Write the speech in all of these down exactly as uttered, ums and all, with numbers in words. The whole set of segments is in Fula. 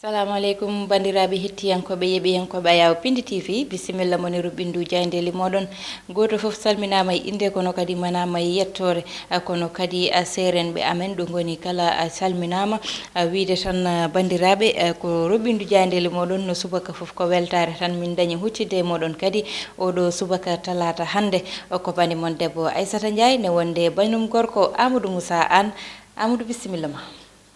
Assalamu aleykum, banndiraaɓe hettiyankooɓe, yeeɓiyankooɓe Ayaawo Pindi T V, bisimilla mon e ruɓɓindu jaayndeeli mooɗon. Gooto fof salminaama e innde, kono kadi manaama e yettoore, a, kono kadi, a, seerenɓe amen ɗo ngoni kala, a, salminaama. A, wiyde tan, a, banndiraaɓe, a, ko ruɓɓindu jaayndeeli mooɗon no subaka fof ko weltaare tan min dañi huccitde e mooɗon kadi oɗo subaka talaata hannde. O ko bani mon debbo Aissata Ndiaye, ne wonde banum gorko Amadou Moussa Anne. Amadou, bisimilla ma.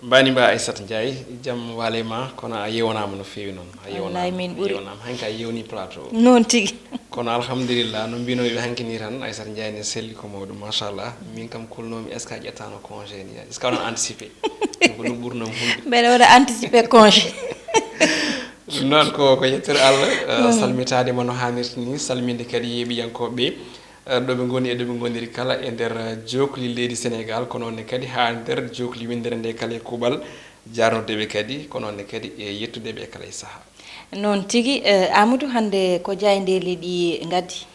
Mbani mba Aissata Ndiaye, jam waale ma, kono a yewnama no feewi noon. A yewnama, Wallay min ɓuri. Yewnama. Hanki a yewni plateau o. Noon tigi. Kono alhamdulillah, no mbinomi ɓe hanki ni tan, Aissata Ndiaye ne selli ko mawɗum, machallah. Min kam kulnomi, est-ce que a ƴettano congé ni? Est-ce que a waɗan anticipé? Ɗum ko ɗum ɓurnomi hulde. Mbeɗa waɗa anticipé congé. Noon ko, ko yettere Allah, eh, salmitaade ma no haanirta ni, salminde kadi yeeɓiyankooɓe ɓe, eh, ɗo ɓe ngoni e ɗo ɓe ngoniri kala e nder, eh, jookli leydi Sénégal, ko noon ne kadi haa nder jookli winndere nde kala e kuuɓal, jaarnude ɓe kadi, ko noon ne kadi e yettude ɓe e kala e sahaa. Noon tigi, eh, Amadou, hannde ko jaayndeeli ɗi ngaddi?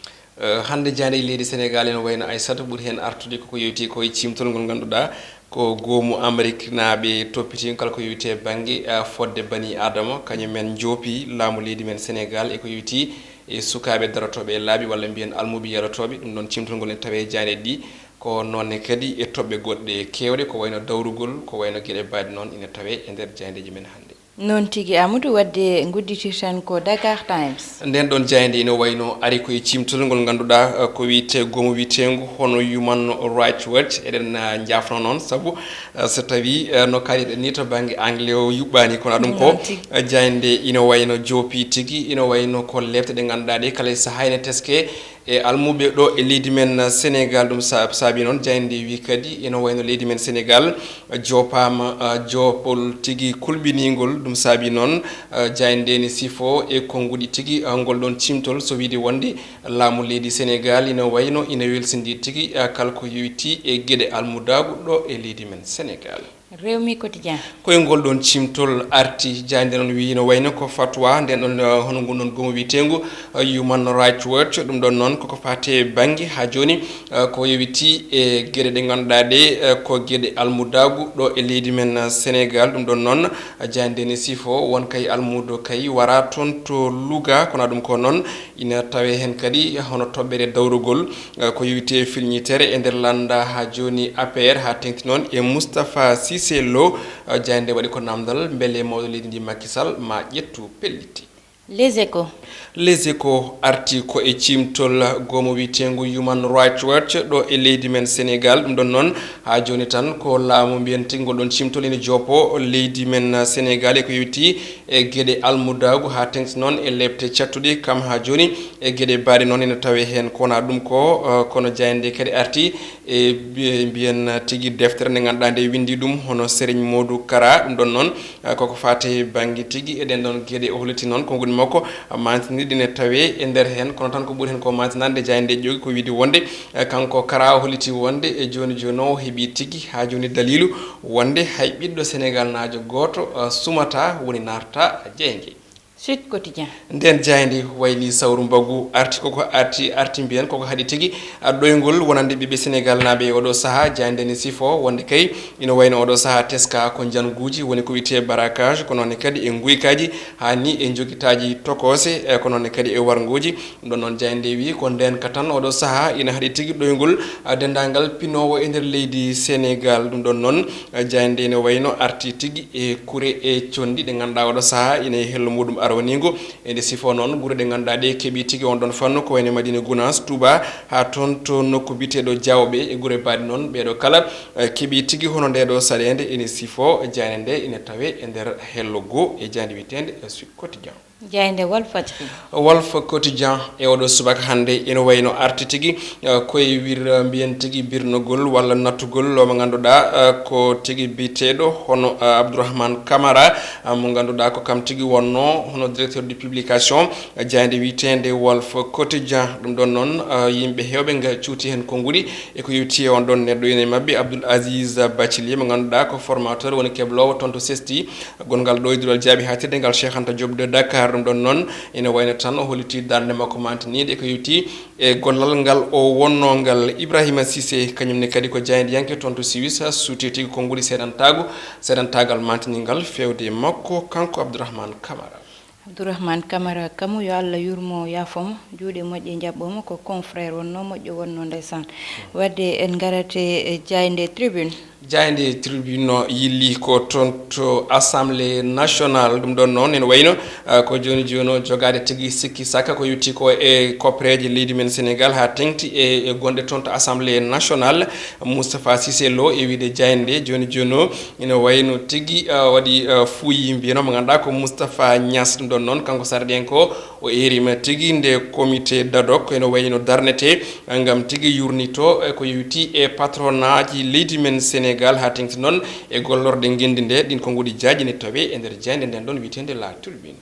Eh, hannde jaayndeeli leydi Sénégal ene wayno Aissata ɓuri heen artude koko yowiti ko e ciimtol ngol ngannduɗaa ko goomu Ameriknaaɓe toppitiingo kala ko yowiti e bannge, eh, fodde bani Adama, kañum en njoopi laamu leydi men Sénégal e ko yowiti e sukaaɓe darotooɓe e laabi walla mbiyen almuuɓe yarotooɓe. Ɗum ɗoon ciimtol ngol ene tawee e jaayndeeji ɗi, ko noon ne kadi e toɓɓe goɗɗe keewɗe, ko wayno dawrugol, ko wayno geɗe baɗe noon ene tawee e nder jaayndeeji men hannde. Noon tigi, Amadou, wadde ngudditirten ko Dakar Times. Nden ɗon jaaynde ina wayno ari ko e ciimtol ngol ngannduɗaa, eh, ko wiyetee goomu wiyeteengu hono Human Rights Watch. Eɗen, eh, njaafno noon, sabu, eh, so tawii, eh, no kaaliɗen ni to bannge anglais o yuɓɓaani, kono ɗum ko, Noon tigi. Eh, jaaynde ina wayno joopi tigi, ina wayno ko leɓte ɗe ngannduɗaa ɗe kala e sahaa ene teskee e almuuɓe ɗo e leydi men Sénégal. Ɗum sa-, saabi noon jaaynde wi kadi ina wayno leydi men Sénégal joopaama, ah, joopol tigi kulɓiniingol. Ɗum saabi noon, ah, jaaynde ne sifo e konnguɗi tigi, ah, ngol ɗoon ciimtol, so wiyde wonde laamu leydi Sénégal ina wayno ina welsindii tigi, ah, kala ko yowitii e geɗe almudaagu ɗo e leydi men Sénégal. Rewmi Quotidien. Ko e ngol ɗoon ciimtol arti, jaaynde noon wiyi no wayno ko fatwa, nden ɗon, eh, hono ngun ɗon goomu wiyeteengu, eh, Human Rights Watch. Ɗum ɗon noon koko faati e bannge haa jooni, eh, ko yowitii e geɗe ɗe ngannduɗaa ɗe, eh, ko geɗe almudaagu ɗo e leydi men, eh, Sénégal. Ɗum ɗon noon, eh, jaaynde ne sifo won kay almuudo kay wara toon to Louga, kono ɗum ko noon ina tawee heen kadi hono toɓɓere dawrugol, eh, ko yowiti e filñitere e nder lannda haa jooni A P R, haa teŋti noon e Moustapha Cissé Lo, eh, jaaynde waɗi ko naamndal, mbele mawɗo leydi ndi Macky Sall ma ƴettu pellitte. Les Échos. Les Échos arti ko e ciimtol goomu wiyeteengu Human Rights Watch ɗo e leydi men Sénégal. Ɗum ɗon noon haa jooni tan ko laamu mbiyen tigi ngol ɗon ciimtol ina joopo leydi men Sénégal e ko yowiti e geɗe almudaagu haa teŋti noon e leɓte cattuɗe kam haa jooni e geɗe baaɗe noon ene tawee heen. Ko wonaa ɗum ko, eh, kono jaaynde kadi arti e mbi-, mbiyen tigi deftere nde ngannduɗaa nde winndi ɗum hono Serigne Modou Kara. Ɗum ɗon noon, eh, koko faati e bannge tigi e ɗen ɗon geɗe o holliti noon konguɗi makko maantiniiɗi ene tawee e nder heen. Kono tan ko ɓuri heen ko maantinaade nde jaaynde ƴoogi ko wiyde wonde, eh, kanko Kara o holliti wonde e jooni jooni o heɓii tigi haa jooni daliilu wonde hay ɓiɗɗo Senegaalnaajo gooto, eh, sumataa woni naattaa jaaynde. Sud Quotidien. Nden jaaynde wayli sawru mbaggu arti koko arti, arti mbiyen koko haɗi tigi, a, ɗoyngol wonande ɓiɓɓe Senegaalnaaɓe e oɗo sahaa. Jaaynde ne sifo wonde kay ina wayno oɗo sahaa teska ko njanguuji woni ko wiyetee barrage, ko noon ne kadi e nguykaaji, haa ni e njogitaaji tokoose, e ko noon ne kadi e warngooji. Ɗum ɗon noon jaaynde wi ko ndeenka tan oɗo sahaa ina haɗi tigi ɗoyngol, a, denndaangal pinoowo e nder leydi Senegaal. Ɗum ɗon noon, a, jaaynde ene wayno arti tigi e kure e conndi ɗe ngannduɗaa oɗo sahaa ina e hello muɗum arwaniingo. E nde sifo noon gure ɗe ngannduɗaa ɗe keɓi tigi on ɗon fannu ko wayno Madina Gunaas, Touba, haa toon to nokku biyeteeɗo Diaobé e gure baaɗe noon. Ɓeeɗo kala, a, keɓi tigi hono ndeeɗo saɗeende ene sifo jaaynde nde ina tawee e nder hello goo e jaaynde wiyeteende Sud Quotidien. Jaaynde Walf Fadjri. Walf Quotidien e oɗo subaka hannde ina wayno arti tigi, eh, koye wir, eh, mbiyen tigi birnogol walla nattugol mo ngannduɗaa, eh, ko tigi biyeteeɗo hono, eh, Abdourahmane Camara, eh, mo ngannduɗaa ko kam tigi wonno hono directeur de publication, eh, jaaynde wiyeteende Walf Quotidien. Ɗum ɗon noon, eh, yimɓe heewɓe nga cuuti heen konnguɗi e ko yewti e on ɗon neɗɗo ina e maɓɓe Abdoul Aziz Bathily mo ngannduɗaa ko formateur woni kebloowo toon to sesti. Gongal ɗo e duɗal jaaɓi haatirde ngal Cheikh Anta Diop de Dakar. Ɗum ɗon noon, ina wayno tan o holliti darnde makko mantiniiɗe ko yowti e gollal ngal o wonnoo ngal. Ibrahima Cissé, kañum ne kadi ko jaayndiyanke toon to Suisse, suuti tigi konguɗi seedantaagu, seedantaagal mantini ngal feewde e makko, kanko Abdourahmane Camara. Abdourahmane Camara Kamu, yo Allah yurmo, yaafo mo, juuɗe moƴƴe njaɓɓo mo, ko confrère wonnoo, moƴƴo wonnoo ndeysaan. Wadde en ngarate e jaaynde Tribune. Jaaynde Tribune no yilli ko toon to Assemblée nationale. Ɗum ɗon noon ene wayno, ah, ko jooni jooni o jogaade tigi sikki sakka ko yowti ko e koppereeje leydi men Sénégal haa teŋti e, e gonɗe toon to Assemblée nationale. Moustapha Cissé Lo e wiyde jaaynde jooni jooni o ene wayno tigi, ah, waɗi, ah, fuuyi mbiyano mo ngannduɗaa ko Moustapha Niass. Ɗum ɗon noon kanko sardiyanke o, o eeriima tigi nde comité d'ad hoc ene wayno darnete ngam tigi yurnito e ko yowti e patronaaji leydi men Sénégal, haa teŋti noon e gollorde ngenndi nde. Ɗin konguɗi jaaji ne tawe e nder jaaynde nden ɗon wiyeteende La Tribune.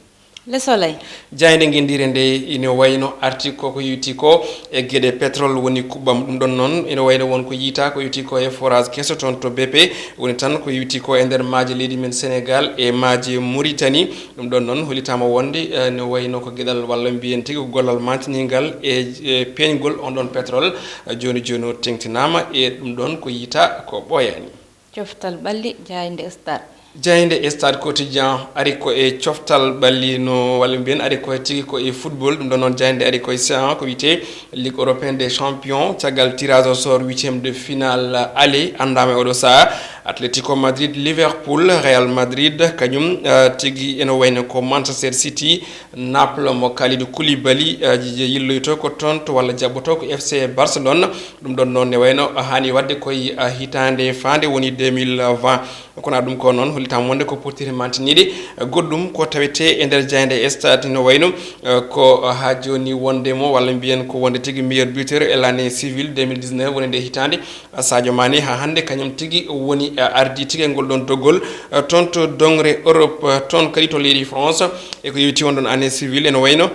Le Soleil. Jaaynde ngenndiire nde ene wayno arti ko ko yowti ko e geɗe pétrole woni kuɓɓam. Ɗum ɗon noon ene wayno won ko yiytaa ko yowti ko e forage keso toon to B P, woni tan ko yowti ko e nder maaje leydi men Sénégal e maaje Mauritanie. Ɗum ɗon noon hollitaama wonde, eh, ne wayno ko geɗal walla mbiyen tigi ko gollal mantiningal e, e peeñgol on ɗon pétrole, eh, jooni jooni o teŋtinaama e ɗum ɗon ko yiytaa ko ɓooyaani. Coftal ɓalli, jaaynde Stade. Jaaynde Stade Quotidien ari ko e coftal ɓalli no, walla mbiyen ari ko e tigi ko e football. Ɗum ɗon noon jaaynde ari ko e C A ko wiyetee Ligue européenne des champions, caggal tirage au sort huitième de finale aller anndaama e oɗo sahaa. Atletico Madrid, Liverpool, Real Madrid, kañum, eh, tigi ene wayno ko Manchester City, Naples mo Kalidou Koulibaly, eh, yilloyto ko toon to walla jaɓɓoto ko F C Barcelone. Ɗum ɗon noon ne wayno haani waɗde koye, eh, hitaande faande woni deux mille vingt. Kono ɗum ko noon hollitaama wonde ko pottiri mantiniiɗe, eh, goɗɗum ko tawetee e nder jaaynde Stade no wayno, eh, ko haa jooni wonde mo walla mbiyen ko wonde tigi meilleur buteur e l'année civile deux mille dix-neuf woni nde hitaande. Sadio Mané haa hannde kañum tigi woni, eh, ardii tigi e ngol ɗon doggol, eh, toon to doŋre Europe, eh, toon kadi to leydi France. E ko yowti on ɗon année civile ene wayno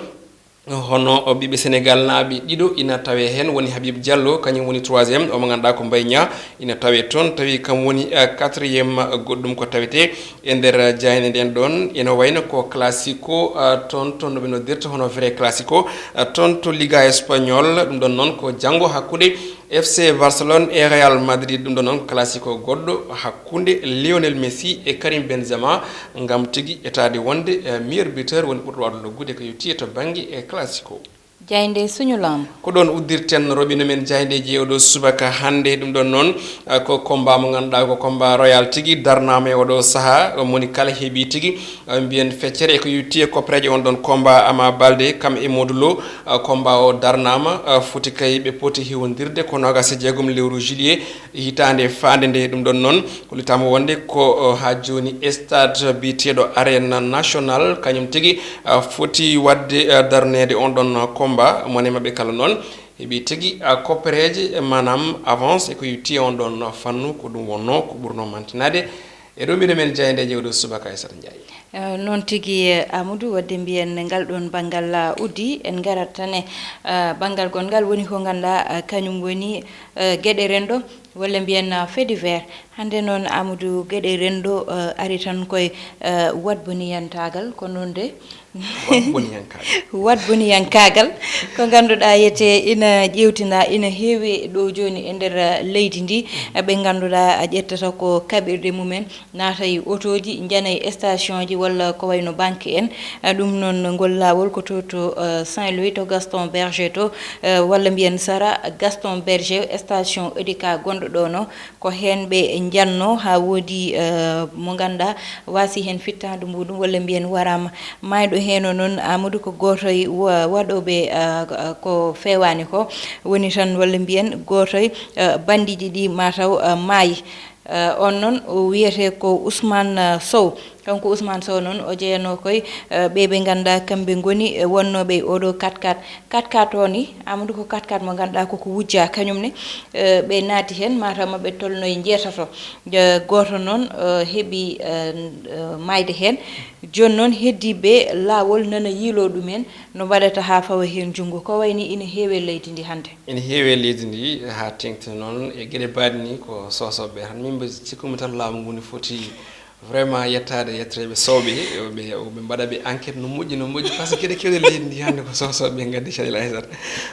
hono o ɓiɓɓe Sénégal naaɓe ɗiɗo ina tawee heen, woni Habib Diallo, kañum woni troisième, omo ngannduɗaa ko Mbaye Niang ina tawee toon, tawi kam woni, eh, quatrième, eh, goɗɗum ko tawetee e nder, eh, jaaynde nden ɗon. Ene wayno ko classico, eh, toon to no ɓe noddirta hono vrai classico, eh, toon to Liga Espagnol. Ɗum ɗon noon ko janngo hakkunde F C Barcelone e Real Madrid. Ɗum ɗon noon classico goɗɗo hakkunde Lionel Messi e Karim Benzema ngam tigi etaade wonde, eh, meilleur buteur woni ɓurɗo waawde loggude ko yowti to bannge e classico. Jaaynde Suñu Lamb. Ko ɗoon uddirten robinet men jaayndeeji e oɗo subaka hannde. Ɗum ɗon noon, eh, ko combat mo ngannduɗaa ko combat royal tigi darnaama e oɗo sahaa. Mo woni kala heɓi tigi, eh, mbiyen feccere e ko yowti e koppereeje on ɗon combat Ama Baldé kam e Modou Lo. Eh, combat o darnaama, eh, foti kay ɓe poti hiwondirde ko noogaas e jeegom lewru juillet hitaande faande nde. Ɗum ɗon noon hollitaama wonde ko, eh, haa jooni stade biyeteeɗo Arène Nationale kañum tigi, eh, foti waɗde, eh, darneede on ɗon combat. Mone maɓɓe kala noon heɓi tigi, eh, koppereeje, eh, maanaam avance e ko yowti on ɗon fannu. Ko ɗum wonnoo ko ɓurnoo mantinaade e robinet men jaayndeeji oɗo subaka Aissata Ndiaye. Eh, noon tigi, eh, Amadou, wadde mbiyen ngal ɗoon banngal, ah, uddi, en ngarat tan e, ah, banngal gonngal woni ko ngannduɗaa, ah, kañum woni, eh, geɗe renndo walla mbiyen, ah, fait divers. Hannde noon Amadou, geɗe renndo, eh, ari tan koye, eh, waɗboniyantaagal, ko noon de? Waɗboniyankaagal. Waɗboniyankaagal, ko ngannduɗaa yete ina ƴeewtinda, ina heewi ɗo jooni e nder, eh, leydi ndi, eh, ɓe ngannduɗaa a ƴettata ko kaɓirɗe mumen, naata e otooji, njana e station ji walla ko wayno banque en. Eh, ɗum noon ngol laawol ko to, to, eh, Saint-Louis to Gaston Berger to, eh, walla mbiyen Sara Gaston Berger, station Edika gonɗo ɗo no, ko heen ɓe njanno haa woodi, eh, mo ngannduɗaa waasi heen fittaandu muɗum walla mbiyen waraama maayɗo heen o noon. Amadou ko gooto e wa-, waɗooɓe, eh, ko feewaani ko woni tan walla mbiyen gooto e, eh, banndiiji ɗi mataw, eh, maayi. Eh, on noon o wiyetee ko Ousmane, eh, Sow. Kanko Ousmane Sow noon o jeyanoo koye, eh, ɓe ɓe ngannduɗaa kamɓe ngoni, eh, wonnooɓe e oɗo quatre-quatre. Quatre-quatre o ni, Amadou, ko quatre-quatre mo ngannduɗaa koko wujja kañum ne, eh, ɓe naati heen mataw maɓɓe tolno e njeetato. Eh, gooto noon, eh, heɓi, eh, eh, maayde heen. Jooni noon heddiiɓe laawol nana yiiloo ɗum en no mbaɗata haa fawa heen junngo. Ko wayni ina heewe leydi ndi hannde. Ina heewe leydi ndi haa teŋti noon e geɗe baaɗe ni ko soosooɓe tan. Min mbi-, sikkumi tan laamu ngu ne foti Vraiment, yettaade yettereeɓe sooɓe, ɓe ɓe mbaɗa ɓe enquête no moƴƴi, no moƴƴi, parce que geɗe kewɗe leydi ndi hannde ko soosooɓe ɓe ngaddi caɗeele. Aysata,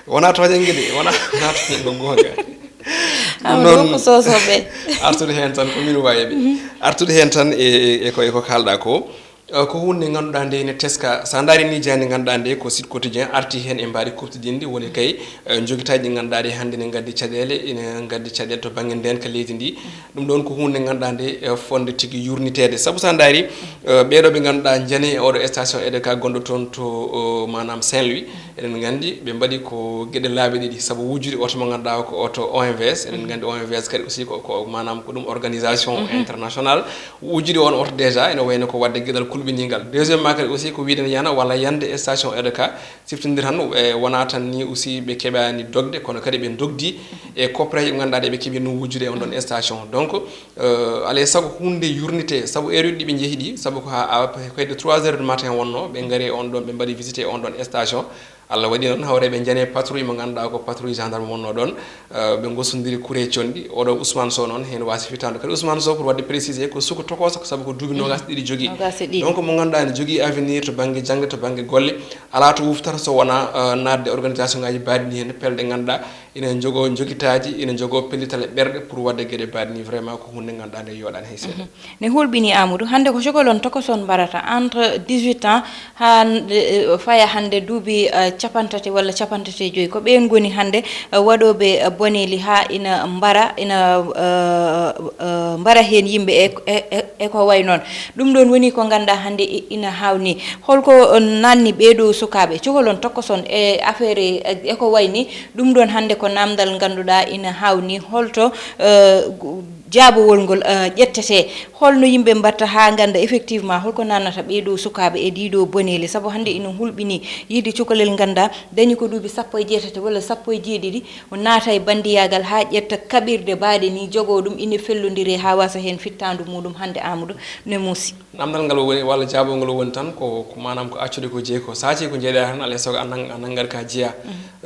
wona tooñannge de, wona wona tooñannge, ko goonga. Ɗum noon ko soosooɓe. Artude heen tan ko min wawi ɓe. Artude heen tan e e- e ko e ko kaalɗa ko. Eh, ko hunde nde ngannduɗaa nde ne teska, sa ndaari ni jani ngannduɗaa nde ko Sud Quotidien arti heen e mbaadi kuftidinndi, woni kay eh, jogitaaji ɗi ngannduɗaa ɗi hannde ne ngaddi caɗeele, ina ngaddi caɗeele to bannge ndeenka leydi ndi. Ɗum ɗoon ko hunde nde ngannduɗaa nde eh, fonde tigi yurniteede, sabu sa ndaari eh, ɓeeɗo ɓe ngannduɗaa njani e oɗo station E D K gonɗo toon to oh, maanaam Saint-Louis, eɗen nganndi ɓe mbaɗi ko geɗe laabi ɗiɗi, sabu wujjude oto mo ngannduɗaa ko oto O M V S, eɗen nganndi O M V S kadi aussi ko ko maanaam ko ɗum organisation international. Wujjude on oto déjà ene wayno ko waɗde geɗal kulɓiningal. Deuxièmement kadi aussi ko wiɗen yana walla yande station E D K, siftindir tan e wona tan ni aussi ɓe keɓani dogde, kono kadi ɓe dogdi e koppareeje ɗe ngannduɗaa ɗe ɓe keɓi ɗum wujjude e on ɗon station. Donc eh, alay sago hunde yurnite, sabu heure uji ɗi ɓe njehi ɗi, sabu ko ha à peu près de trois heures du matin wonno, ɓe ngari e on ɗon, ɓe mbaɗi visité e on ɗon station. Allah waɗi noon, hawre ɓe njani patrouille mo ngannduɗaa ko patrouille gendarme wonno ɗon. Eh, ɓe gosodiri kure conɗi. Oɗo Ousmane Sow noon heen waasi fitaandu. Kadi Ousmane Sow, pour waɗde précisé, ko suko tokooso, ko sabu ko duuɓi noogas ɗiɗi jogii. Noogas e ɗiɗi. Donc mo ngannduɗaa ene jogii avenir to bannge jaŋde, to bannge golle. Alaa to wuftata so wona eh, naatde organisation ngaji baaɗi ni heen, pelɗe ngannduɗaa ina jogo jogitaaji, ina jogo pellital e ɓerɗe pour waɗde geɗe baaɗe ni. Vraiment ko hunde ngannduɗaa nde yooɗaani hay seeɗa. Ne hulɓini Amadou, hannde ko cukalon tokoson mbarata entre dix-huit ans haa eh, faya hannde duuɓi eh, capantati walla capantati e joyi. Ko ɓeen ngoni hannde eh, waɗooɓe eh, boneeli haa ina mbara, ina eh, eh, mbara heen yimɓe e, e, e, e ko wayi noon. Ɗum ɗoon woni ko ngannduɗaa hannde i- ina haawni. Holko eh, naatni ɓee ɗoo sukaaɓe, cukalon tokoson e affaire eh, e ko wayi ni? Ɗum ɗoon hannde ko naamndal ngannduɗaa ina haawni. Holto eh, gu- jaabowol ngol eh, ƴettete? Holno yimɓe mbatta haa ngannda effectivement holko naatnata ɓee ɗoo sukaaɓe e ɗii ɗoo boneeli? Sabu hannde ina hulɓini yiide cukalel ngannduɗaa dañi ko duuɓi sappo e jeetati walla sappo e jeeɗiɗi, o naata e banndiyagal haa ƴetta kaɓirɗe baaɗe ni, jogoo ɗum ina fellondiri haa wasa heen fittaandu muɗum hannde Amadou ne muusi. Naamndal ngal woni, walla jaabawol ngol woni tan ko, ko maanaam ko accude ko jeyi ko. Saati ko njeeɗaa tan, alay sago a nang-, a nanngat ka jeyaa.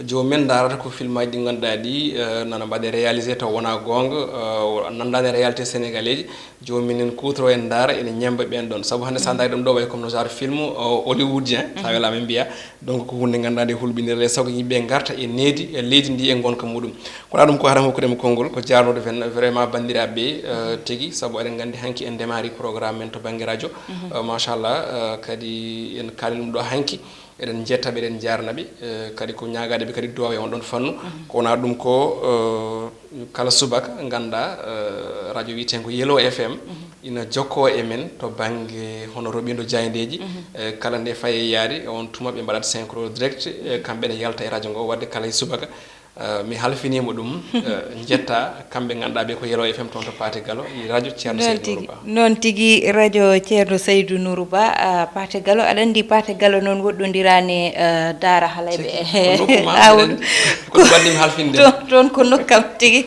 Joomum en ndaarata ko filmaaji ɗi ngannduɗaa ɗi eh, nana mbaɗe réalisé taw wona goonga, eh, nanndaani réalité sénégalais ji. Joomum en kuutoro en ndaara ene ñemmba ɓeen ɗoon. Sabu hannde sa ndaari ɗum ɗo way comme no genre film eh, hollywoodien, sa welaama en mbiya. Donc ko hunde ngannduɗaa nde hulɓinirde, alay sago yimɓe ngarta e needi e leydi ndi e ngonka muɗum. Kono ɗum ko haram hokkude mo konngol, ko jaarnude ven- vraiment banndiraaɓe ɓe eh, tigi, sabu eɗen nganndi hanki en ndemaari programme men to bannge radio. Eh, machallah, eh, kadi en kaali ɗum ɗo hanki. Eɗen njettaɓe, eɗen njaarnaɓe eh, kadi ko ñaagaade ɓe kadi duwaw e on ɗon fannu. Ko wona ɗum ko eh, kala subaka ngannduɗaa eh, radio wiyeteengo Yellow F M ina jokkoo e men to bannge hono roɓindo jaayndeeji. Eh, kala nde faye yaade on tuma ɓe mbaɗat synchro direct, eh, kamɓe ne yalta e radio ngo, waɗde kala e subaka. Eh, mi halfiniima ɗum eh, njetta kamɓe ngannduɗaa ɓe ko Yellow F M toon to Paate Galo e radio Ceerno Noon Seydou Nourou tigi, Ba. Noon tigi, radio Ceerno Seydou Nourou Ba, ah, Paate Galo. Aɗa anndi Paate Galo noon woɗɗondiraani eh, daara halayɓe. Tigi, ko nokku ma, Amadou, eɗen- ko ɗum waɗi mi halfinde. Toon, toon ko nokkam tigi.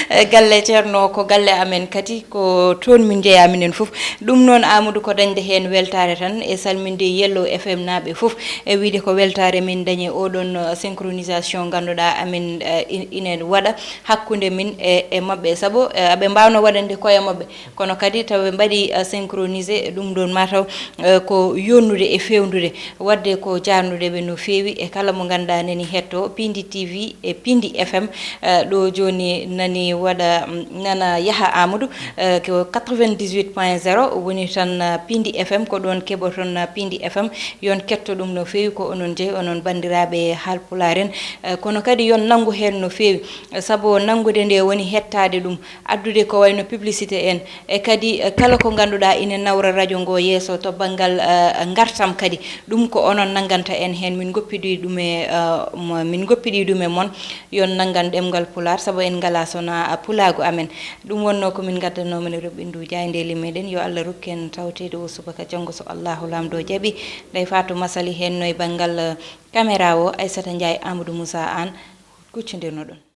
Eh, galle Ceerno ko galle amen kadi, ko toon min njeyaa minen fof. Ɗum noon Amadou ko dañde heen weltaare tan e salminde Yellow F M naaɓe fof, e wiyde ko weltaare min dañi oɗon eh, synchronisation ngannduɗaa amin eh, in- ina waɗa hakkunde min e e maɓɓe, sabu eh, aɓe mbaawno waɗande koye maɓɓe, kono kadi taw ɓe mbaɗi eh, synchronisé. Ɗum ɗoon mataw eh, ko yonnude e feewnude, waɗde ko jaarnude ɓe no feewi e kala mo ngannduɗaa nani hetto Pindi T V e Pindi F M. Eh, ɗo jooni nani waɗa mm, nana yaha Amadou eh, ko quatre-vingt-dix-huit point zéro woni tan eh, Pindi F M, ko ɗoon keɓoton eh, Pindi F M. Yon ketto ɗum no feewi, ko onon jeyi, onon banndiraaɓe Haalpulaar en. Eh, kono kadi yon nanngu heen no feewi, eh, sabu nanngude nde woni hettaade ɗum, addude ko wayno publicité en, e kadi eh, kala ko ngannduɗaa ina nawra radio ngo yeeso to banngal eh, ngartam kadi, ɗum ko onon nannganta en heen. Min ngoppidi ɗum e eh, mo- min ngoppidi ɗum e mon. Yon nanngan ɗemngal Pulaar, sabu en ngalaa so wonaa pulaagu amen. Ɗum wonnoo ko min ngaddanoo mon e roɓɓindu jaayndeeli meɗen. Yo Allah rokku en tawteede o subaka janngo so Allahu Laamɗo jaɓi. Ndey Fatou Massaly heen no e banngal eh, caméra o, Aissata Ndiaye, Amadou Moussa Anne, kuccondirno ɗon.